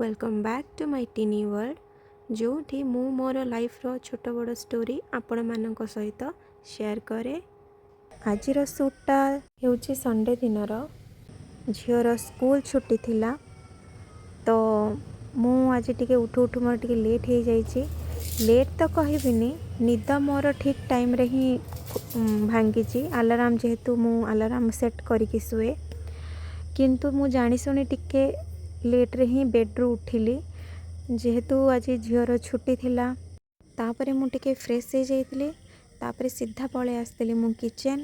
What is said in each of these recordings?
Welcome back to my tiny world, ଯେଉଁଠି ମୁଁ ମୋର ଲାଇଫ୍ର ଛୋଟ ବଡ଼ ଷ୍ଟୋରି ଆପଣମାନଙ୍କ ସହିତ ସେୟାର କରେ। ଆଜିର ସୁଟ୍ଟା ହେଉଛି ସଣ୍ଡେ ଦିନର। ଝିଅର ସ୍କୁଲ ଛୁଟି ଥିଲା, ତ ମୁଁ ଆଜି ଟିକେ ଉଠୁ ଉଠୁ ମୋର ଟିକେ ଲେଟ୍ ହେଇଯାଇଛି। ଲେଟ୍ ତ କହିବିନି, ନିଦ ମୋର ଠିକ୍ ଟାଇମ୍ରେ ହିଁ ଭାଙ୍ଗିଛି। ଆଲାରାମ ଯେହେତୁ ମୁଁ ଆଲାରାମ ସେଟ୍ କରିକି ଶୁଏ, କିନ୍ତୁ ମୁଁ ଜାଣିଶୁଣି ଟିକେ ଲେଟ୍ରେ ହିଁ ବେଡ଼୍ରୁ ଉଠିଲି, ଯେହେତୁ ଆଜି ଝିଅର ଛୁଟି ଥିଲା। ତାପରେ ମୁଁ ଟିକେ ଫ୍ରେଶ୍ ହେଇଯାଇଥିଲି। ତାପରେ ସିଧା ପଳେଇ ଆସିଥିଲି ମୁଁ କିଚେନ୍,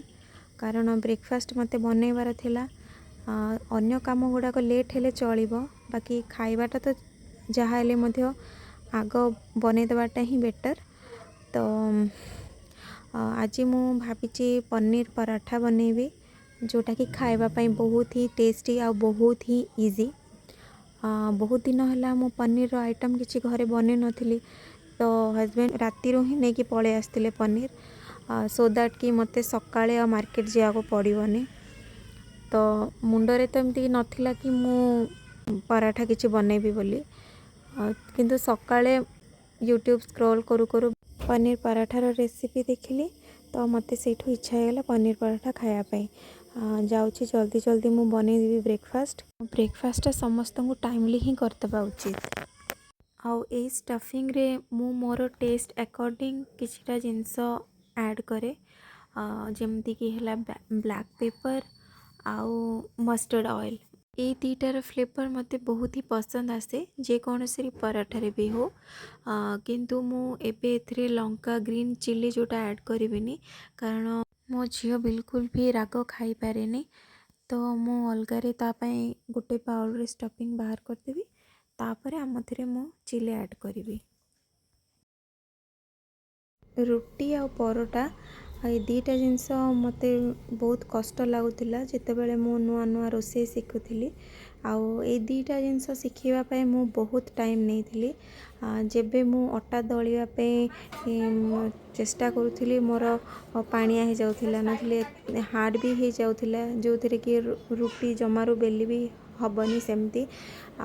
କାରଣ ବ୍ରେକଫାଷ୍ଟ ମୋତେ ବନେଇବାର ଥିଲା। ଅନ୍ୟ କାମ ଗୁଡ଼ାକ ଲେଟ୍ ହେଲେ ଚଳିବ, ବାକି ଖାଇବାଟା ତ ଯାହା ହେଲେ ମଧ୍ୟ ଆଗ ବନେଇ ଦେବାଟା ହିଁ ବେଟର୍। ତ ଆଜି ମୁଁ ଭାବିଛି ପନିର ପରାଠା ବନେଇବି, ଯେଉଁଟାକି ଖାଇବା ପାଇଁ ବହୁତ ହି ଟେଷ୍ଟି ଆଉ ବହୁତ ହି ଇଜି। ବହୁତ ଦିନ ହେଲା ମୁଁ ପନିରର ଆଇଟମ୍ କିଛି ଘରେ ବନେଇ ନଥିଲି। ତ ହଜବେଣ୍ଡ ରାତିରୁ ହିଁ ନେଇକି ପଳେଇ ଆସିଥିଲେ ପନିର, ସୋ that କି ମୋତେ ସକାଳେ ଆଉ ମାର୍କେଟ ଯିବାକୁ ପଡ଼ିବନି। ତ ମୁଣ୍ଡରେ ତ ଏମିତି ନଥିଲା କି ମୁଁ ପରାଠା କିଛି ବନେଇବି ବୋଲି, କିନ୍ତୁ ସକାଳେ ୟୁଟ୍ୟୁବ୍ ସ୍କ୍ରୋଲ୍ କରୁ କରୁ ପନିର ପରାଠାର ରେସିପି ଦେଖିଲି। ତ ମୋତେ ସେଇଠୁ ଇଚ୍ଛା ହେଇଗଲା ପନିର ପରାଠା ଖାଇବା ପାଇଁ। ଯାଉଛି, ଜଲ୍ଦି ଜଲ୍ଦି ମୁଁ ବନେଇଦେବି ବ୍ରେକଫାଷ୍ଟ। ବ୍ରେକଫାଷ୍ଟଟା ସମସ୍ତଙ୍କୁ ଟାଇମଲି ହିଁ କରିଦେବା ଉଚିତ। ଆଉ ଏଇ ଷ୍ଟଫିଂରେ ମୁଁ ମୋର ଟେଷ୍ଟ ଆକର୍ଡ଼ିଂ କିଛିଟା ଜିନିଷ ଆଡ଼୍ କରେ, ଯେମିତିକି ହେଲା ବ୍ଲାକ୍ ପେପର୍ ଆଉ ମଷ୍ଟର୍ଡ଼ ଅଏଲ୍। ଏଇ ଦୁଇଟାର ଫ୍ଲେଭର୍ ମୋତେ ବହୁତ ହି ପସନ୍ଦ ଆସେ, ଯେକୌଣସି ପରାଠାରେ ବି ହଉ। କିନ୍ତୁ ମୁଁ ଏବେ ଏଥିରେ ଲଙ୍କା, ଗ୍ରୀନ୍ ଚିଲି ଯେଉଁଟା ଆଡ଼୍ କରିବିନି, କାରଣ ମୋ ଝିଅ ବିଲକୁଲ ବି ରାଗ ଖାଇପାରେନି। ତ ମୁଁ ଅଲଗାରେ ତା ପାଇଁ ଗୋଟେ ବାଉଲରେ ଷ୍ଟଫିଂ ବାହାର କରିଦେବି, ତାପରେ ଆମଥିରେ ମୁଁ ଚିଲି ଆଡ଼୍ କରିବି। ରୁଟି ଆଉ ପରଟା, ଏଇ ଦୁଇଟା ଜିନିଷ ମୋତେ ବହୁତ କଷ୍ଟ ଲାଗୁଥିଲା ଯେତେବେଳେ ମୁଁ ନୂଆ ନୂଆ ରୋଷେଇ ଶିଖୁଥିଲି। ଆଉ ଏଇ ଦୁଇଟା ଜିନିଷ ଶିଖିବା ପାଇଁ ମୁଁ ବହୁତ ଟାଇମ୍ ନେଇଥିଲି। ଯେବେ ମୁଁ ଅଟା ଦଳିବା ପାଇଁ ଚେଷ୍ଟା କରୁଥିଲି, ମୋର ପାଣିଆ ହେଇଯାଉଥିଲା, ନଥିଲେ ହାର୍ଡ଼ ବି ହେଇଯାଉଥିଲା, ଯେଉଁଥିରେ କି ରୁଟି ଜମାରୁ ବେଲି ବି ହେବନି ସେମିତି।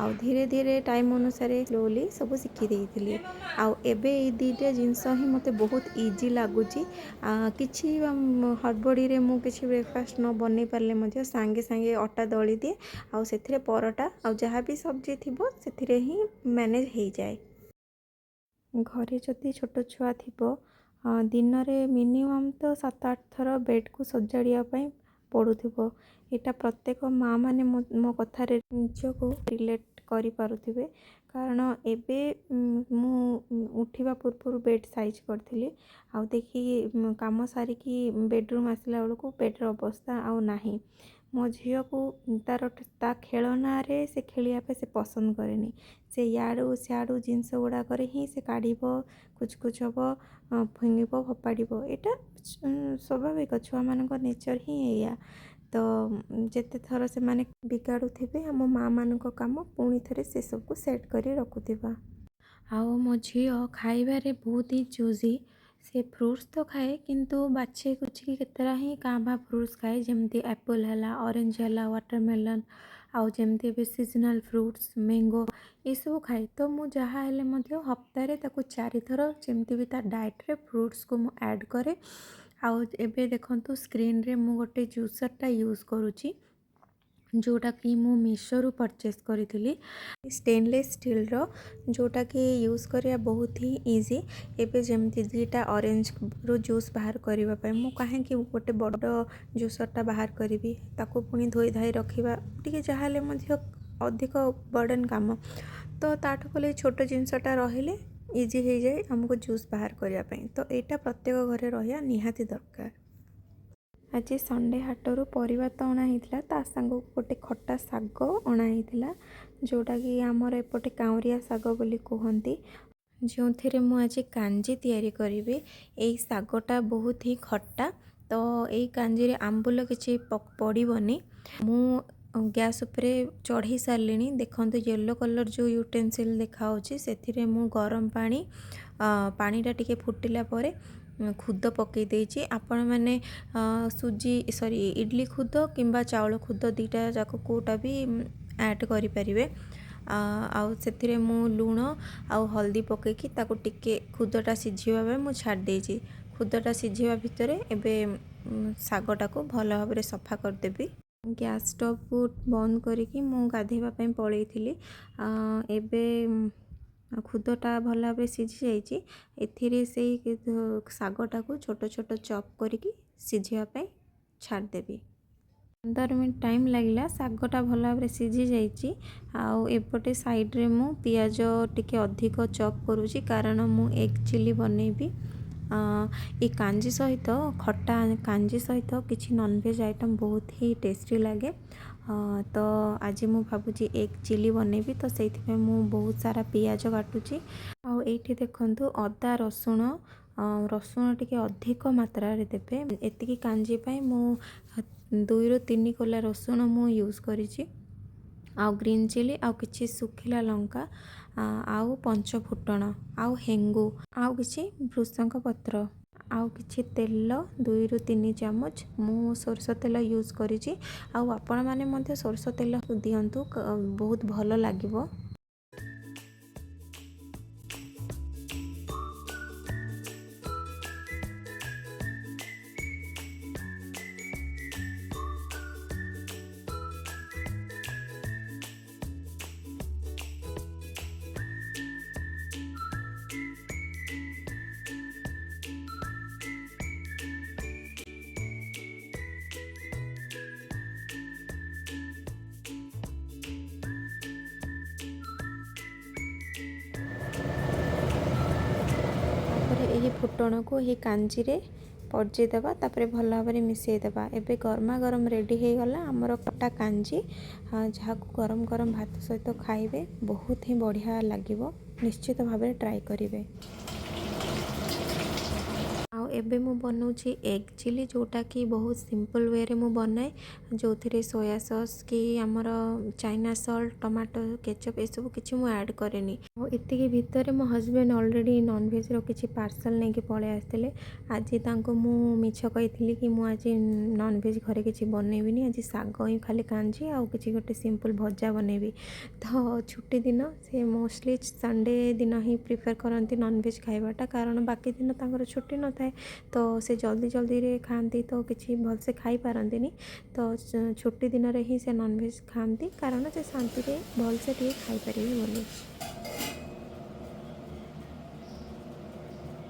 ଆଉ ଧୀରେ ଧୀରେ ଟାଇମ୍ ଅନୁସାରେ ସ୍ଲୋଲି ସବୁ ଶିଖି ଦେଇଥିଲି। ଆଉ ଏବେ ଏଇ ଦୁଇଟା ଜିନିଷ ହିଁ ମୋତେ ବହୁତ ଇଜି ଲାଗୁଛି। କିଛି ହଡ଼ବଡ଼ିରେ ମୁଁ କିଛି ବ୍ରେକଫାଷ୍ଟ ନ ବନେଇ ପାରିଲେ ମଧ୍ୟ ସାଙ୍ଗେ ସାଙ୍ଗେ ଅଟା ଦଳି ଦିଏ ଆଉ ସେଥିରେ ପରଟା ଆଉ ଯାହା ବି ସବଜି ଥିବ, ସେଥିରେ ହିଁ ମ୍ୟାନେଜ୍ ହେଇଯାଏ। ଘରେ ଯଦି ଛୋଟ ଛୁଆ ଥିବ, ଦିନରେ ମିନିମମ୍ ତ 7-8 ଥର ବେଡ଼୍କୁ ସଜାଡ଼ିବା ପାଇଁ ପଡ଼ୁଥିବ। ଏଇଟା ପ୍ରତ୍ୟେକ ମା ମାନେ ମୋ କଥାରେ ନିଜକୁ ରିଲେଟ୍ କରିପାରୁଥିବେ, କାରଣ ଏବେ ମୁଁ ଉଠିବା ପୂର୍ବରୁ ବେଡ଼୍ ସାଇଜ୍ କରିଥିଲି ଆଉ ଦେଖି କାମ ସାରିକି ବେଡ଼ରୁମ୍ ଆସିଲା ବେଳକୁ ବେଡ଼୍ର ଅବସ୍ଥା ଆଉ ନାହିଁ। ମୋ ଝିଅକୁ ତାର ତା ଖେଳନାରେ ସେ ଖେଳିବା ପାଇଁ ସେ ପସନ୍ଦ କରେନି। ସେ ଇଆଡ଼ୁ ସିଆଡ଼ୁ ଜିନିଷ ଗୁଡ଼ାକରେ ହିଁ ସେ କାଢ଼ିବ, କୁଚକୁଚ ହେବ, ଫିଙ୍ଗିବ, ଫୋପାଡ଼ିବ। ଏଇଟା ସ୍ୱାଭାବିକ, ଛୁଆମାନଙ୍କ ନେଚର୍ ହିଁ ଏଇଆ। ତ ଯେତେ ଥର ସେମାନେ ବିଗାଡ଼ୁଥିବେ, ଆମ ମାଆମାନଙ୍କ କାମ ପୁଣି ଥରେ ସେସବୁକୁ ସେଟ୍ କରି ରଖୁଥିବା। ଆଉ ମୋ ଝିଅ ଖାଇବାରେ ବହୁତ ହି ଚୁଜି। ସେ ଫ୍ରୁଟ୍ସ ତ ଖାଏ, କିନ୍ତୁ ବାଛି କୁଛିକି କେତେଟା ହିଁ କାଁ ଭାଁ ଫ୍ରୁଟ୍ସ ଖାଏ, ଯେମିତି ଆପଲ୍ ହେଲା, ଅରେଞ୍ଜ ହେଲା, ୱାଟରମେଲନ୍, ଆଉ ଯେମିତି ଏବେ ସିଜନାଲ୍ ଫ୍ରୁଟ୍ସ ମ୍ୟାଙ୍ଗୋ, ଏସବୁ ଖାଏ। ତ ମୁଁ ଯାହା ହେଲେ ମଧ୍ୟ ହପ୍ତାରେ ତାକୁ ଚାରିଥର ଯେମିତି ବି ତା ଡାଏଟ୍ରେ ଫ୍ରୁଟ୍ସକୁ ମୁଁ ଆଡ଼୍ କରେ। ଆଉ ଏବେ ଦେଖନ୍ତୁ, ସ୍କ୍ରିନ୍ରେ ମୁଁ ଗୋଟେ ଜୁସର୍ଟା ୟୁଜ୍ କରୁଛି, ଯେଉଁଟାକି ମୁଁ ମିଶୋରୁ ପରଚେସ୍ କରିଥିଲି, ଷ୍ଟେନଲେସ୍ ଷ୍ଟିଲ୍ର, ଯେଉଁଟାକି ୟୁଜ୍ କରିବା ବହୁତ ହି ଇଜି। ଏବେ ଯେମିତି ଦୁଇଟା ଅରେଞ୍ଜରୁ ଜୁସ୍ ବାହାର କରିବା ପାଇଁ ମୁଁ କାହିଁକି ଗୋଟେ ବଡ଼ ଜୁସର୍ଟା ବାହାର କରିବି? ତାକୁ ପୁଣି ଧୋଇ ଧାଇ ରଖିବା ଟିକେ ଯାହା ହେଲେ ମଧ୍ୟ ଅଧିକ ବର୍ଡ଼ନ୍ କାମ। ତ ତାଠୁ ଭଲ ଏଇ ଛୋଟ ଜିନିଷଟା ରହିଲେ ଇଜି ହେଇଯାଏ ଆମକୁ ଜୁସ୍ ବାହାର କରିବା ପାଇଁ। ତ ଏଇଟା ପ୍ରତ୍ୟେକ ଘରେ ରହିବା ନିହାତି ଦରକାର। ଆଜି ସଣ୍ଡେ ହାଟରୁ ପରିବା ତ ଅଣା ହେଇଥିଲା, ତା ସାଙ୍ଗକୁ ଗୋଟେ ଖଟା ଶାଗ ଅଣା ହେଇଥିଲା, ଯେଉଁଟାକି ଆମର ଏପଟେ କାଉଁରିଆ ଶାଗ ବୋଲି କୁହନ୍ତି, ଯେଉଁଥିରେ ମୁଁ ଆଜି କାଞ୍ଜି ତିଆରି କରିବି। ଏଇ ଶାଗଟା ବହୁତ ହି ଖଟା, ତ ଏଇ କାଞ୍ଜିରେ ଆମ୍ବୁଲ କିଛି ପଡ଼ିବନି। ମୁଁ ଗ୍ୟାସ୍ ଉପରେ ଚଢ଼େଇ ସାରିଲିଣି। ଦେଖନ୍ତୁ, ୟେଲୋ କଲର୍ ଯେଉଁ ୟୁଟେନ୍ସିଲ୍ ଦେଖାହେଉଛି, ସେଥିରେ ମୁଁ ଗରମ ପାଣି, ପାଣିଟା ଟିକେ ଫୁଟିଲା ପରେ ଖୁଦ ପକାଇ ଦେଇଛି। ଆପଣମାନେ ସୁଜି, ସରି, ଇଡ଼ଲି ଖୁଦ କିମ୍ବା ଚାଉଳ ଖୁଦ, ଦୁଇଟା ଯାକ କେଉଁଟା ବି ଆଡ଼୍ କରିପାରିବେ। ଆଉ ସେଥିରେ ମୁଁ ଲୁଣ ଆଉ ହଳଦୀ ପକାଇକି ତାକୁ ଟିକେ ଖୁଦଟା ସିଝିବା ପାଇଁ ମୁଁ ଛାଡ଼ି ଦେଇଛି। ଖୁଦଟା ସିଝିବା ଭିତରେ ଏବେ ଶାଗଟାକୁ ଭଲ ଭାବରେ ସଫା କରିଦେବି। ଗ୍ୟାସ୍ ଷ୍ଟଭ୍କୁ ବନ୍ଦ କରିକି ମୁଁ ଗାଧୋଇବା ପାଇଁ ପଳେଇଥିଲି। ଏବେ ଖୁଦଟା ଭଲ ଭାବରେ ସିଝି ଯାଇଛି। ଏଥିରେ ସେଇ ଶାଗଟାକୁ ଛୋଟ ଛୋଟ ଚପ୍ କରିକି ସିଝିବା ପାଇଁ ଛାଡ଼ିଦେବି। 15 ମିନିଟ୍ ଟାଇମ୍ ଲାଗିଲା। ଶାଗଟା ଭଲ ଭାବରେ ସିଝି ଯାଇଛି। ଆଉ ଏପଟେ ସାଇଡ଼୍ରେ ମୁଁ ପିଆଜ ଟିକେ ଅଧିକ ଚପ୍ କରୁଛି, କାରଣ ମୁଁ ଏଗ୍ ଚିଲି ବନେଇବି। ଏ କାଞ୍ଜି ସହିତ, ଖଟା କାଞ୍ଜି ସହିତ କିଛି ନନଭେଜ୍ ଆଇଟମ୍ ବହୁତ ହି ଟେଷ୍ଟି ଲାଗେ। ତ ଆଜି ମୁଁ ଭାବୁଛି ଏଗ୍ ଚିଲି ବନେଇବି, ତ ସେଇଥିପାଇଁ ମୁଁ ବହୁତ ସାରା ପିଆଜ କାଟୁଛି। ଆଉ ଏଇଠି ଦେଖନ୍ତୁ, ଅଦା ରସୁଣ, ରସୁଣ ଟିକେ ଅଧିକ ମାତ୍ରାରେ ଦେବେ। ଏତିକି କାଞ୍ଜି ପାଇଁ ମୁଁ 2ରୁ 3 କୋଲା ରସୁଣ ମୁଁ ୟୁଜ୍ କରିଛି, ଆଉ ଗ୍ରୀନ୍ ଚିଲି, ଆଉ କିଛି ଶୁଖିଲା ଲଙ୍କା, ଆଉ ପଞ୍ଚ ଫୁଟଣ, ଆଉ ହେଙ୍ଗୁ, ଆଉ କିଛି ଭୃସଙ୍ଗ ପତ୍ର, ଆଉ କିଛି ତେଲ, 2ରୁ 3 ଚାମଚ ମୁଁ ସୋରିଷ ତେଲ ୟୁଜ୍ କରିଛି। ଆଉ ଆପଣମାନେ ମଧ୍ୟ ସୋରିଷ ତେଲ ଦିଅନ୍ତୁ, ବହୁତ ଭଲ ଲାଗିବ। ତାପରେ ଏହି ଫୁଟଣକୁ ଏହି କାଞ୍ଜିରେ ପରଜେଇ ଦେବା, ତାପରେ ଭଲ ଭାବରେ ମିଶାଇ ଦେବା। ଏବେ ଗରମା ଗରମ ରେଡ଼ି ହେଇଗଲା ଆମର ଖଟା କାଞ୍ଜି, ଯାହାକୁ ଗରମ ଗରମ ଭାତ ସହିତ ଖାଇବେ, ବହୁତ ହିଁ ବଢ଼ିଆ ଲାଗିବ। ନିଶ୍ଚିତ ଭାବରେ ଟ୍ରାଏ କରିବେ। ଆଉ ଏବେ ମୁଁ ବନାଉଛି ଏଗ୍ ଚିଲି, ଯେଉଁଟାକି ବହୁତ ସିମ୍ପଲ୍ ୱେରେ ମୁଁ ବନାଏ, ଯେଉଁଥିରେ ସୋୟା ସସ୍ କି ଆମର ଚାଇନା ସଲ୍ଟ, ଟମାଟୋ କେଚପ୍ ଏସବୁ କିଛି ମୁଁ ଆଡ଼୍ କରେନି। ଆଉ ଏତିକି ଭିତରେ ମୋ ହଜବେଣ୍ଡ ଅଲରେଡ଼ି ନନଭେଜ୍ର କିଛି ପାର୍ସଲ୍ ନେଇକି ପଳେଇ ଆସିଥିଲେ। ଆଜି ତାଙ୍କୁ ମୁଁ ମିଛ କହିଥିଲି କି ମୁଁ ଆଜି ନନଭେଜ୍ ଘରେ କିଛି ବନେଇବିନି, ଆଜି ଶାଗ ହିଁ ଖାଲି କାଞ୍ଜି ଆଉ କିଛି ଗୋଟେ ସିମ୍ପଲ୍ ଭଜା ବନେଇବି। ତ ଛୁଟି ଦିନ, ସେ ମୋଷ୍ଟଲି ସଣ୍ଡେ ଦିନ ହିଁ ପ୍ରିଫର୍ କରନ୍ତି ନନଭେଜ୍ ଖାଇବାଟା, କାରଣ ବାକି ଦିନ ତାଙ୍କର ଛୁଟି ନଥାଏ, ତ ସେ ଜଲ୍ଦି ଜଲ୍ଦିରେ ଖାଆନ୍ତି, ତ କିଛି ଭଲସେ ଖାଇପାରନ୍ତିନି। ତ ଛୁଟି ଦିନରେ ହିଁ ସେ ନନଭେଜ୍ ଖାଆନ୍ତି, କାରଣ ସେ ଶାନ୍ତିରେ ଭଲସେ ଟିକେ ଖାଇପାରିବେ ବୋଲି।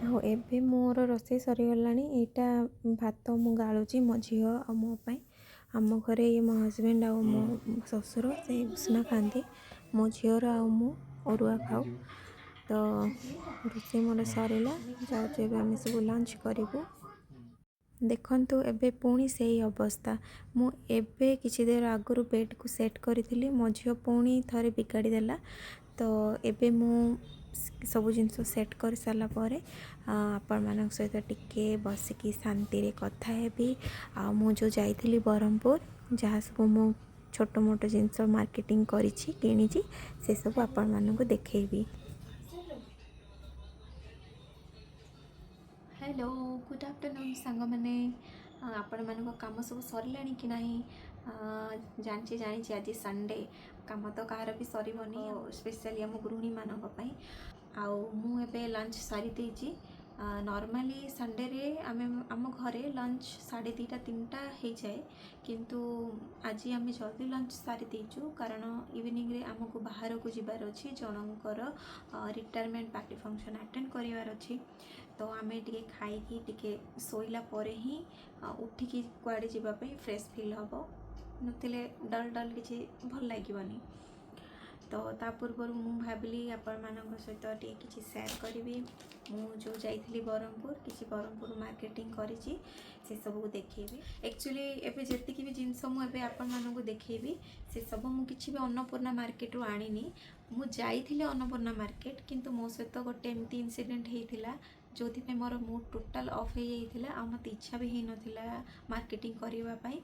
ଆଉ ଏବେ ମୋର ରୋଷେଇ ସରିଗଲାଣି। ଏଇଟା ଭାତ ମୁଁ ଗାଳୁଛି ମୋ ଝିଅ ଆଉ ମୋ ପାଇଁ। ଆମ ଘରେ ଇଏ ମୋ ହଜବେଣ୍ଡ ଆଉ ମୋ ଶ୍ୱଶୁର ସେ ଉଷୁନା ଖାଆନ୍ତି, ମୋ ଝିଅର ଆଉ ମୁଁ ଅରୁଆ ଖାଉ। ତ ରୋଷେଇ ମୋର ସରିଲା, ଯାଉଛୁ ଏବେ ଆମେ ସବୁ ଲଞ୍ଚ କରିବୁ। ଦେଖନ୍ତୁ, ଏବେ ପୁଣି ସେଇ ଅବସ୍ଥା। ମୁଁ ଏବେ କିଛି ଦେର ଆଗରୁ ବେଡ଼୍କୁ ସେଟ୍ କରିଥିଲି, ମୋ ଝିଅ ପୁଣି ଥରେ ବିଗାଡ଼ି ଦେଲା। ତ ଏବେ ମୁଁ ସବୁ ଜିନିଷ ସେଟ୍ କରିସାରିଲା ପରେ ଆପଣମାନଙ୍କ ସହିତ ଟିକେ ବସିକି ଶାନ୍ତିରେ କଥା ହେବି। ଆଉ ମୁଁ ଯେଉଁ ଯାଇଥିଲି ବ୍ରହ୍ମପୁର, ଯାହା ସବୁ ମୁଁ ଛୋଟ ମୋଟ ଜିନିଷ ମାର୍କେଟିଂ କରିଛି, କିଣିଛି, ସେସବୁ ଆପଣମାନଙ୍କୁ ଦେଖେଇବି। ହ୍ୟାଲୋ, ଗୁଡ଼୍ ଆଫ୍ଟରନୁନ୍ ସାଙ୍ଗମାନେ। ଆପଣମାନଙ୍କ କାମ ସବୁ ସରିଲାଣି କି ନାହିଁ? ଜାଣିଛି ଜାଣିଛି, ଆଜି ସଣ୍ଡେ, କାମ ତ କାହାର ବି ସରିବନି, ସ୍ପେଶାଲି ଆମ ଗୃହିଣୀମାନଙ୍କ ପାଇଁ। ଆଉ ମୁଁ ଏବେ ଲଞ୍ଚ ସାରି ଦେଇଛି। ନର୍ମାଲି ସଣ୍ଡେରେ ଆମେ ଆମ ଘରେ ଲଞ୍ଚ 2:30, 3ଟା ହେଇଯାଏ, କିନ୍ତୁ ଆଜି ଆମେ ଜଲ୍ଦି ଲଞ୍ଚ ସାରି ଦେଇଛୁ, କାରଣ ଇଭିନିଂରେ ଆମକୁ ବାହାରକୁ ଯିବାର ଅଛି, ଜଣଙ୍କର ରିଟାୟାରମେଣ୍ଟ ପାର୍ଟି ଫଙ୍କସନ୍ ଆଟେଣ୍ଡ କରିବାର ଅଛି। ତ ଆମେ ଟିକେ ଖାଇକି ଟିକେ ଶୋଇଲା ପରେ ହିଁ ଉଠିକି କୁଆଡ଼େ ଯିବା ପାଇଁ ଫ୍ରେଶ୍ ଫିଲ୍ ହେବ, ନଥିଲେ ଡଲ୍ ଡଲ୍ କିଛି ଭଲ ଲାଗିବନି। ତ ତା ପୂର୍ବରୁ ମୁଁ ଭାବିଲି ଆପଣମାନଙ୍କ ସହିତ ଟିକେ କିଛି ସେୟାର କରିବି। ମୁଁ ଯେଉଁ ଯାଇଥିଲି ବ୍ରହ୍ମପୁର, କିଛି ବ୍ରହ୍ମପୁର ମାର୍କେଟିଂ କରିଛି, ସେସବୁକୁ ଦେଖେଇବି। ଆକ୍ଚୁଆଲି ଏବେ ଯେତିକି ବି ଜିନିଷ ମୁଁ ଏବେ ଆପଣମାନଙ୍କୁ ଦେଖେଇବି, ସେସବୁ ମୁଁ କିଛି ବି ଅନ୍ନପୂର୍ଣ୍ଣା ମାର୍କେଟରୁ ଆଣିନି। ମୁଁ ଯାଇଥିଲି ଅନ୍ନପୂର୍ଣ୍ଣା ମାର୍କେଟ, କିନ୍ତୁ ମୋ ସହିତ ଗୋଟେ ଏମିତି ଇନସିଡେଣ୍ଟ ହେଇଥିଲା, ଯେଉଁଥିପାଇଁ ମୋର ମୁଡ଼୍ ଟୋଟାଲ୍ ଅଫ୍ ହେଇଯାଇଥିଲା ଆଉ ମୋତେ ଇଚ୍ଛା ବି ହେଇନଥିଲା ମାର୍କେଟିଂ କରିବା ପାଇଁ।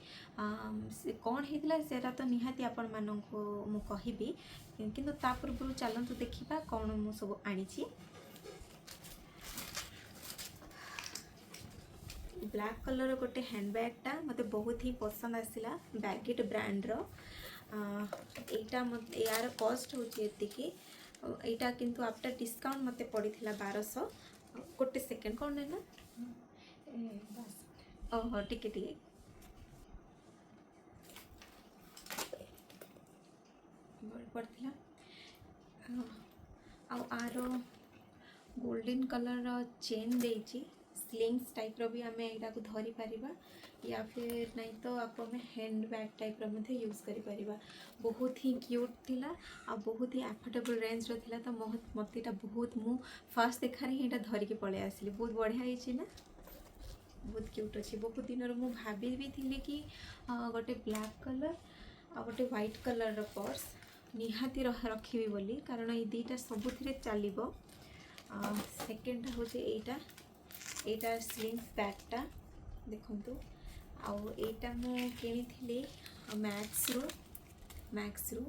ସେ କ'ଣ ହେଇଥିଲା, ସେଇଟା ତ ନିହାତି ଆପଣମାନଙ୍କୁ ମୁଁ କହିବି, କିନ୍ତୁ ତା ପୂର୍ବରୁ ଚାଲନ୍ତୁ ଦେଖିବା କ'ଣ ମୁଁ ସବୁ ଆଣିଛି। ବ୍ଲାକ୍ କଲର୍ ଗୋଟେ ହ୍ୟାଣ୍ଡବ୍ୟାଗ୍ଟା ମୋତେ ବହୁତ ହିଁ ପସନ୍ଦ ଆସିଲା, ବ୍ୟାଗେଟ୍ ବ୍ରାଣ୍ଡର। ଏଇଟା ୟାର କଷ୍ଟ ହେଉଛି ଏତିକି। ଏଇଟା କିନ୍ତୁ ଆଫ୍ଟର ଡିସକାଉଣ୍ଟ ମୋତେ ପଡ଼ିଥିଲା 1200। ଗୋଟେ ସେକେଣ୍ଡ, କ'ଣ ନା? ଓହୋ, ଟିକେ ଟିକେ ପଡ଼ିଥିଲା। ଆଉ ଆର ଗୋଲ୍ଡେନ୍ କଲର୍ର ଚେନ୍ ଦେଇଛି। ସ୍ଲିଙ୍ଗସ୍ ଟାଇପ୍ର ବି ଆମେ ଏଇଟାକୁ ଧରିପାରିବା, ୟା ଫିର୍ ନାଇଁ ତ ଆକୁ ଆମେ ହ୍ୟାଣ୍ଡ ବ୍ୟାଗ୍ ଟାଇପ୍ର ମଧ୍ୟ ୟୁଜ୍ କରିପାରିବା। ବହୁତ ହିଁ କ୍ୟୁଟ୍ ଥିଲା ଆଉ ବହୁତ ହିଁ ଆଫୋର୍ଡେବଲ୍ ରେଞ୍ଜର ଥିଲା। ତ ମୋତେ ଏଇଟା ବହୁତ, ମୁଁ ଫାର୍ଷ୍ଟ ଦେଖାରେ ହିଁ ଏଇଟା ଧରିକି ପଳେଇ ଆସିଲି। ବହୁତ ବଢ଼ିଆ ହେଇଛି ନା? ବହୁତ କ୍ୟୁଟ୍ ଅଛି। ବହୁତ ଦିନରୁ ମୁଁ ଭାବି ବି ଥିଲି କି ଗୋଟେ ବ୍ଲାକ୍ କଲର୍ ଆଉ ଗୋଟେ ହ୍ୱାଇଟ୍ କଲର୍ର ପର୍ସ ନିହାତି ରଖିବି ବୋଲି, କାରଣ ଏଇ ଦୁଇଟା ସବୁଥିରେ ଚାଲିବ। ସେକେଣ୍ଡଟା ହେଉଛି ଏଇଟା। ଏଇଟା ସ୍ଲିଙ୍ଗସ୍ ବ୍ୟାଗ୍ଟା ଦେଖନ୍ତୁ। ଆଉ ଏଇଟା ମୁଁ କିଣିଥିଲି ମ୍ୟାକ୍ସରୁ ମ୍ୟାକ୍ସରୁ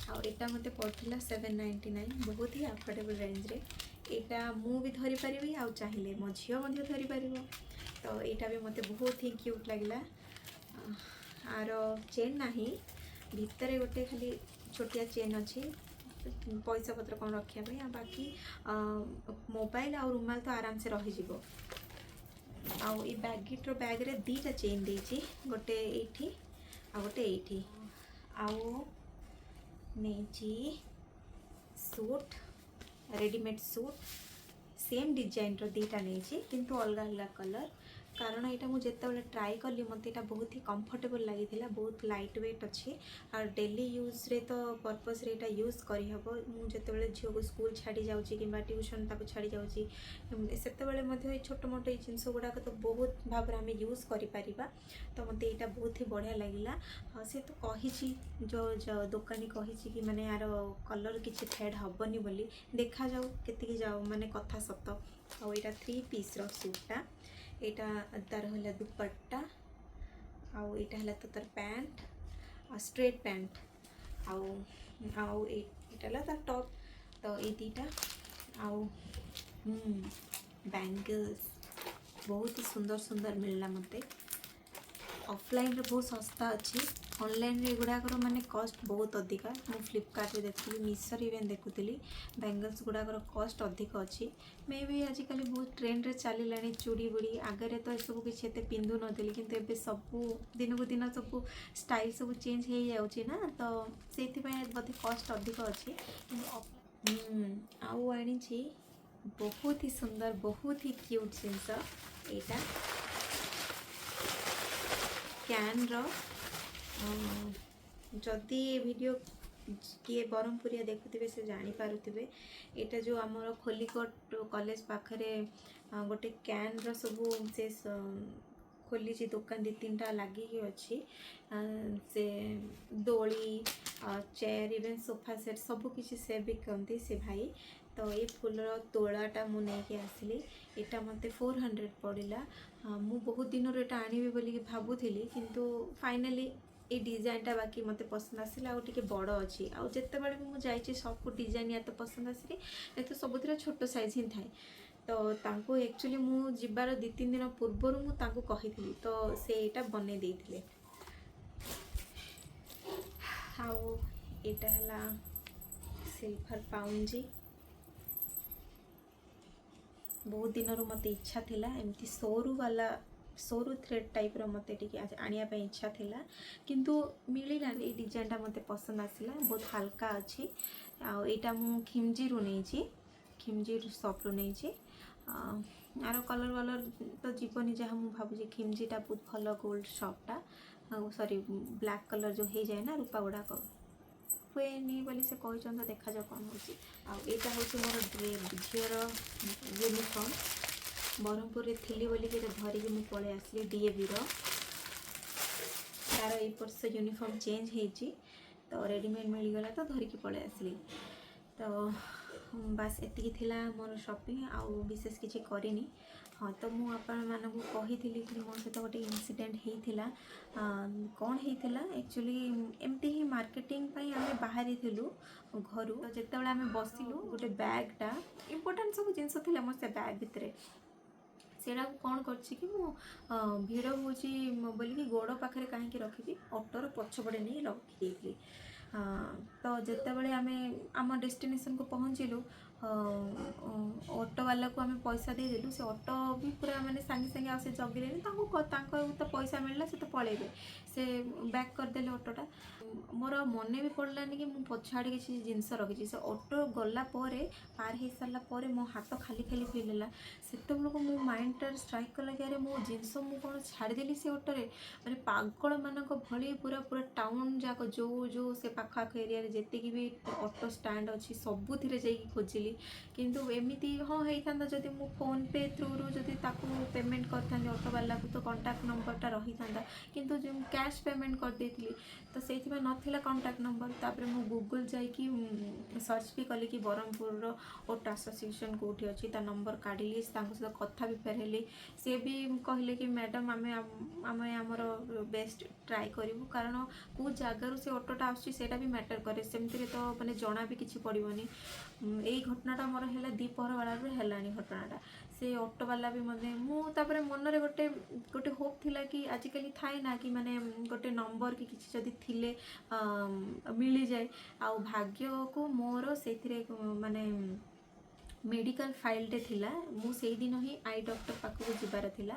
ଆଉ ଏଇଟା ମୋତେ ପଡ଼ିଥିଲା 799, ବହୁତ ହି ଆଫୋର୍ଡେବଲ୍ ରେଞ୍ଜରେ। ଏଇଟା ମୁଁ ବି ଧରିପାରିବି ଆଉ ଚାହିଁଲେ ମୋ ଝିଅ ମଧ୍ୟ ଧରିପାରିବ। ତ ଏଇଟା ବି ମୋତେ ବହୁତ ହିଁ କ୍ୟୁଟ୍ ଲାଗିଲା। ଆର ଚେନ୍ ନାହିଁ, ଭିତରେ ଗୋଟେ ଖାଲି ଛୋଟିଆ ଚେନ୍ ଅଛି ପଇସା ପତ୍ର କ'ଣ ରଖିବା ପାଇଁ। ଆଉ ବାକି ମୋବାଇଲ ଆଉ ରୁମାଲ ତ ଆରାମସେ ରହିଯିବ। ଆଉ ଏଇ ବ୍ୟାଗିଟ୍ର ବ୍ୟାଗ୍ରେ ଦୁଇଟା ଚେନ୍ ଦେଇଛି, ଗୋଟେ ଏଇଠି ଆଉ ଗୋଟେ ଏଇଠି। ଆଉ ନେଇଛି ସୁଟ୍, ରେଡ଼ିମେଡ଼୍ ସୁଟ୍। ସେମ୍ ଡିଜାଇନ୍ର ଦୁଇଟା ନେଇଛି, କିନ୍ତୁ ଅଲଗା ଅଲଗା କଲର୍, କାରଣ ଏଇଟା ମୁଁ ଯେତେବେଳେ ଟ୍ରାଏ କଲି, ମୋତେ ଏଇଟା ବହୁତ ହି କମ୍ଫର୍ଟେବଲ୍ ଲାଗିଥିଲା। ବହୁତ ଲାଇଟ୍ ୱେଟ୍ ଅଛି ଆଉ ଡେଲି ୟୁଜ୍ରେ ତ ପର୍ପଜ୍ରେ ଏଇଟା ୟୁଜ୍ କରିହେବ। ମୁଁ ଯେତେବେଳେ ଝିଅକୁ ସ୍କୁଲ ଛାଡ଼ି ଯାଉଛି କିମ୍ବା ଟ୍ୟୁସନ୍ ତାକୁ ଛାଡ଼ି ଯାଉଛି, ସେତେବେଳେ ମଧ୍ୟ ଏଇ ଛୋଟ ମୋଟ ଏଇ ଜିନିଷ ଗୁଡ଼ାକ ତ ବହୁତ ଭାବରେ ଆମେ ୟୁଜ୍ କରିପାରିବା। ତ ମୋତେ ଏଇଟା ବହୁତ ହି ବଢ଼ିଆ ଲାଗିଲା। ଆଉ ସେ ତ କହିଛି, ଯେଉଁ ଦୋକାନୀ କହିଛି କି ମାନେ ୟାର କଲର୍ କିଛି ଫେଡ଼୍ ହେବନି ବୋଲି। ଦେଖାଯାଉ କେତିକି ଯାଉ ମାନେ କଥା ସତ। ଆଉ ଏଇଟା ଥ୍ରୀ ପିସ୍ର ସୁଟ୍ଟା। ଏଇଟା ତାର ହେଲା ଦୁପଟ୍ଟା ଆଉ ଏଇଟା ହେଲା ତ ତାର ପ୍ୟାଣ୍ଟ ଆଉ ଷ୍ଟ୍ରେଟ୍ ପ୍ୟାଣ୍ଟ ଆଉ ଆଉ ଏଇଟା ହେଲା ତାର ଟପ୍। ତ ଏଇ ଦୁଇଟା। ଆଉ ବ୍ୟାଙ୍ଗଲ୍ସ ବହୁତ ହି ସୁନ୍ଦର ସୁନ୍ଦର ମିଳିଲା ମୋତେ। ଅଫଲାଇନ୍ରେ ବହୁତ ଶସ୍ତା ଅଛି, ଅନଲାଇନ୍ରେ ଏଗୁଡ଼ାକର ମାନେ କଷ୍ଟ ବହୁତ ଅଧିକା। ମୁଁ ଫ୍ଲିପକାର୍ଟରେ ଦେଖୁଥିଲି, ମିଶୋରେ ଇଭେନ୍ ଦେଖୁଥିଲି, ବ୍ୟାଙ୍ଗଲ୍ସ ଗୁଡ଼ାକର କଷ୍ଟ ଅଧିକ ଅଛି। ମେ ବି ଆଜିକାଲି ବହୁତ ଟ୍ରେଣ୍ଡରେ ଚାଲିଲାଣି ଚୁଡ଼ି ବୁଡ଼ି। ଆଗରେ ତ ଏସବୁ କିଛି ଏତେ ପିନ୍ଧୁନଥିଲି, କିନ୍ତୁ ଏବେ ସବୁ ଦିନକୁ ଦିନ ସବୁ ଷ୍ଟାଇଲ୍ ସବୁ ଚେଞ୍ଜ ହେଇଯାଉଛି ନା, ତ ସେଇଥିପାଇଁ ବୋଧେ କଷ୍ଟ ଅଧିକ ଅଛି। କିନ୍ତୁ ଆଉ ଆଣିଛି ବହୁତ ହି ସୁନ୍ଦର, ବହୁତ ହି କ୍ୟୁଟ୍ ଜିନିଷ। ଏଇଟା କ୍ୟାନ୍ର। ଯଦି ଏ ଭିଡ଼ିଓ କିଏ ବ୍ରହ୍ମପୁରିଆ ଦେଖୁଥିବେ, ସେ ଜାଣିପାରୁଥିବେ। ଏଇଟା ଯେଉଁ ଆମର ଖଲିକୋଟ କଲେଜ ପାଖରେ ଗୋଟେ କ୍ୟାନ୍ର ସବୁ ସେ ଖୋଲିଛି ଦୋକାନ, ଦୁଇ ତିନିଟା ଲାଗିକି ଅଛି। ସେ ଦୋଳି, ଚେୟାର, ଇଭେନ୍ ସୋଫା ସେଟ୍ ସବୁ କିଛି ସେ ବିକନ୍ତି ସେ ଭାଇ। ତ ଏଇ ଫୁଲର ତୋଳାଟା ମୁଁ ନେଇକି ଆସିଲି। ଏଇଟା ମୋତେ 400 ପଡ଼ିଲା। ମୁଁ ବହୁତ ଦିନରୁ ଏଇଟା ଆଣିବି ବୋଲିକି ଭାବୁଥିଲି, କିନ୍ତୁ ଫାଇନାଲି ଏଇ ଡିଜାଇନଟା ବାକି ମୋତେ ପସନ୍ଦ ଆସିଲା ଆଉ ଟିକେ ବଡ଼ ଅଛି। ଆଉ ଯେତେବେଳେ ବି ମୁଁ ଯାଇଛି ସପ୍କୁ, ଡିଜାଇନ ୟା ତ ପସନ୍ଦ ଆସିଲି, ଏ ତ ସବୁଥିରେ ଛୋଟ ସାଇଜ୍ ହିଁ ଥାଏ। ତ ତାଙ୍କୁ ଆକ୍ଚୁଆଲି ମୁଁ ଯିବାର 2-3 ଦିନ ପୂର୍ବରୁ ମୁଁ ତାଙ୍କୁ କହିଥିଲି, ତ ସେ ଏଇଟା ବନେଇ ଦେଇଥିଲେ। ଆଉ ଏଇଟା ହେଲା ସିଲଭର ପାଉଁଜି। ବହୁତ ଦିନରୁ ମୋତେ ଇଚ୍ଛା ଥିଲା ଏମିତି ସରୁ ବାଲା, ସରୁ ଥ୍ରେଡ୍ ଟାଇପ୍ର ମୋତେ ଟିକେ ଆଣିବା ପାଇଁ ଇଚ୍ଛା ଥିଲା, କିନ୍ତୁ ମିଳିଲାନି। ଏଇ ଡିଜାଇନଟା ମୋତେ ପସନ୍ଦ ଆସିଲା, ବହୁତ ହାଲକା ଅଛି। ଆଉ ଏଇଟା ମୁଁ ଖିମଜିରୁ ନେଇଛି, ଖିମଜି ସପ୍ରୁ ନେଇଛି। ଆର କଲର୍ ୱାଲର୍ ତ ଯିବନି ଯାହା ମୁଁ ଭାବୁଛି। ଖିମଜିଟା ବହୁତ ଭଲ ଗୋଲ୍ଡ ସପ୍ଟା। ଆଉ ସରି, ବ୍ଲାକ୍ କଲର୍ ଯେଉଁ ହେଇଯାଏ ନା ରୂପା ଗୁଡ଼ାକ, ହୁଏନି ବୋଲି ସେ କହିଛନ୍ତି। ତ ଦେଖାଯାଉ କ'ଣ ହେଉଛି। ଆଉ ଏଇଟା ହେଉଛି ମୋର ଝିଅର ୟୁନିଫର୍ମ। ବ୍ରହ୍ମପୁରରେ ଥିଲି ବୋଲିକି ଏଇଟା ଧରିକି ମୁଁ ପଳେଇ ଆସିଲି। ଡିଏଭିର ତାର ଏଇ ବର୍ଷ ୟୁନିଫର୍ମ ଚେଞ୍ଜ ହେଇଛି, ତ ରେଡ଼ିମେଡ଼୍ ମିଳିଗଲା, ତ ଧରିକି ପଳେଇ ଆସିଲି। ତ ବାସ୍, ଏତିକି ଥିଲା ମୋର ସପିଂ, ଆଉ ବିଶେଷ କିଛି କରିନି। ହଁ, ତ ମୁଁ ଆପଣମାନଙ୍କୁ କହିଥିଲି କି ମୋ ସହିତ ଗୋଟେ ଇନସିଡେଣ୍ଟ ହେଇଥିଲା। କ'ଣ ହେଇଥିଲା ଆକ୍ଚୁଆଲି, ଏମିତି ହିଁ ମାର୍କେଟିଂ ପାଇଁ ଆମେ ବାହାରିଥିଲୁ ଘରୁ। ତ ଯେତେବେଳେ ଆମେ ବସିଲୁ, ଗୋଟେ ବ୍ୟାଗ୍ଟା, ଇମ୍ପୋର୍ଟାଣ୍ଟ ସବୁ ଜିନିଷ ଥିଲା ମୋର ସେ ବ୍ୟାଗ୍ ଭିତରେ, ସେଇଟାକୁ କ'ଣ କରିଛି କି ମୁଁ ଭିଡ଼ ହେଉଛି ବୋଲିକି ଗୋଡ଼ ପାଖରେ କାହିଁକି ରଖିବି, ଅଟୋର ପଛପଟେ ନେଇ ରଖିଦେଇଥିଲି। ତ ଯେତେବେଳେ ଆମେ ଆମ ଡେଷ୍ଟିନେସନକୁ ପହଞ୍ଚିଲୁ, ଅଟୋବାଲାକୁ ଆମେ ପଇସା ଦେଇଦେଲୁ। ସେ ଅଟୋ ବି ପୁରା ମାନେ ସାଙ୍ଗେ ସାଙ୍ଗେ, ଆଉ ସେ ଜଗିଲେନି। ତାଙ୍କୁ ତାଙ୍କର ତ ପଇସା ମିଳିଲା, ସେ ତ ପଳେଇବେ। ସେ ବ୍ୟାକ୍ କରିଦେଲେ ଅଟୋଟା। ମୋର ଆଉ ମନେ ବି ପଡ଼ିଲାନି କି ମୁଁ ପଛ ଆଡ଼େ କିଛି ଜିନିଷ ରଖିଛି। ସେ ଅଟୋ ଗଲା ପରେ, ପାର ହେଇସାରିଲା ପରେ ମୋ ହାତ ଖାଲି ଖାଲି ଫିଲ୍ ହେଲା। ସେତେବେଳକୁ ମୋ ମାଇଣ୍ଡଟାରେ ଷ୍ଟ୍ରାଇକ୍ କଲା କି ଆରେ, ମୋ ଜିନିଷ ମୁଁ କ'ଣ ଛାଡ଼ିଦେଲି ସେ ଅଟୋରେ? ମାନେ ପାଗଳମାନଙ୍କ ଭଳି ପୁରା ପୁରା ଟାଉନ୍ ଯାକ, ଯେଉଁ ଯେଉଁ ସେ ପାଖ ଆଖ ଏରିଆରେ ଯେତିକି ବି ଅଟୋ ଷ୍ଟାଣ୍ଡ ଅଛି, ସବୁଥିରେ ଯାଇକି ଖୋଜିଲି। କିନ୍ତୁ ଏମିତି ହଁ ହେଇଥାନ୍ତା, ଯଦି ମୁଁ ଫୋନ୍ ପେ ଥ୍ରୁରୁ ଯଦି ତାକୁ ପେମେଣ୍ଟ କରିଥାନ୍ତି ଅଟୋବାଲାକୁ, ତ କଣ୍ଟାକ୍ଟ ନମ୍ବରଟା ରହିଥାନ୍ତା। କିନ୍ତୁ ଯେଉଁ କ୍ୟାଶ୍ ପେମେଣ୍ଟ କରିଦେଇଥିଲି, ତ ସେଇଥିପାଇଁ ନଥିଲା କଣ୍ଟାକ୍ଟ ନମ୍ବର। ତାପରେ ମୁଁ ଗୁଗୁଲ୍ ଯାଇକି ସର୍ଚ୍ଚ ବି କଲି କି ବ୍ରହ୍ମପୁରର ଅଟୋ ଆସୋସିଏସନ୍ କେଉଁଠି ଅଛି। ତା ନମ୍ବର କାଢ଼ିଲି, ତାଙ୍କ ସହିତ କଥା ବି ଫେର ହେଲି। ସେ ବି କହିଲେ କି ମ୍ୟାଡ଼ାମ୍, ଆମେ ଆମର ବେଷ୍ଟ ଟ୍ରାଏ କରିବୁ। କାରଣ କେଉଁ ଜାଗାରୁ ସେ ଅଟୋଟା ଆସୁଛି, ସେଇଟା ବି ମ୍ୟାଟର୍ କରେ। ସେମିତିରେ ତ ମାନେ ଜଣା ବି କିଛି ପଡ଼ିବନି। ଏଇ ଘଟଣାଟା ମୋର ହେଲା, ଦ୍ୱିପହର ବେଳାରୁ ହେଲାଣି ଘଟଣାଟା। ସେ ଅଟୋବାଲା ବି ମୋତେ, ମୁଁ ତାପରେ ମନରେ ଗୋଟେ ଗୋଟେ ହୋପ୍ ଥିଲା କି ଆଜିକାଲି ଥାଏ ନା କି ମାନେ ଗୋଟେ ନମ୍ବର କି କିଛି ଯଦି ଥିଲେ ମିଳିଯାଏ। ଆଉ ଭାଗ୍ୟକୁ ମୋର ସେଇଥିରେ ମାନେ ମେଡ଼ିକାଲ ଫାଇଲଟେ ଥିଲା। ମୁଁ ସେଇଦିନ ହିଁ I doctor ପାଖକୁ ଯିବାର ଥିଲା।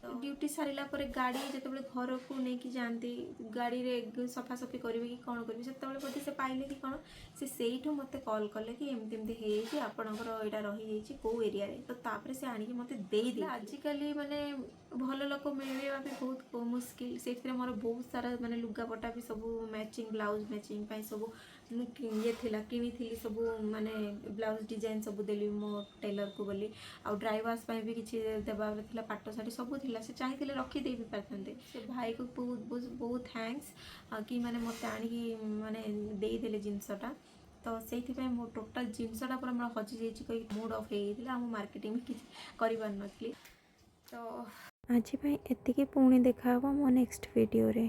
ତ ଡ୍ୟୁଟି ସାରିଲା ପରେ ଗାଡ଼ି ଯେତେବେଳେ ଘରକୁ ନେଇକି ଯାଆନ୍ତି, ଗାଡ଼ିରେ ସଫାସଫି କରିବେ କି କ'ଣ କରିବେ, ସେତେବେଳେ ବୋଧେ ସେ ପାଇଲେ କି କ'ଣ, ସେ ସେଇଠୁ ମୋତେ କଲ୍ କଲେ କି ଏମିତି ଏମିତି ହେଇଯାଇଛି, ଆପଣଙ୍କର ଏଇଟା ରହିଯାଇଛି କେଉଁ ଏରିଆରେ। ତ ତାପରେ ସେ ଆଣିକି ମୋତେ ଦେଇଦେଲେ। ଆଜିକାଲି ମାନେ ଭଲ ଲୋକ ମିଳିବା ବି ବହୁତ ମୁସ୍କିଲ। ସେଇଥିରେ ମୋର ବହୁତ ସାରା ମାନେ ଲୁଗାପଟା ବି ସବୁ ମ୍ୟାଚିଂ, ବ୍ଲାଉଜ ମ୍ୟାଚିଂ ପାଇଁ ସବୁ ମୁଁ ଇଏ ଥିଲା, କିଣିଥିଲି ସବୁ। ମାନେ ବ୍ଲାଉଜ ଡିଜାଇନ୍ ସବୁ ଦେଲି ମୋ ଟେଲରକୁ ବୋଲି। ଆଉ ଡ୍ରାଇ ୱାଶ୍ ପାଇଁ ବି କିଛି ଦେବାର ଥିଲା, ପାଟ ଶାଢ଼ୀ ସବୁ ଥିଲା। ସେ ଚାହିଁଥିଲେ ରଖିଦେଇ ବି ପାରିଥାନ୍ତେ। ସେ ଭାଇକୁ ବହୁତ ବହୁତ ବହୁତ thanks କି ମାନେ ମୋତେ ଆଣିକି ମାନେ ଦେଇଦେଲେ ଜିନିଷଟା। ତ ସେଇଥିପାଇଁ ମୋ ଟୋଟାଲ୍ ଜିନିଷଟା ପୁରା ମୋର ହଜିଯାଇଛି କହିକି ମୁଡ଼୍ ଅଫ୍ ହେଇଯାଇଥିଲା ଆଉ ମୁଁ ମାର୍କେଟିଂ ବି କିଛି କରିପାରିନଥିଲି ତ। ଆଜି ପାଇଁ ଏତିକି। ପୁଣି ଦେଖାହେବ ମୋ ନେକ୍ସଟ ଭିଡ଼ିଓରେ।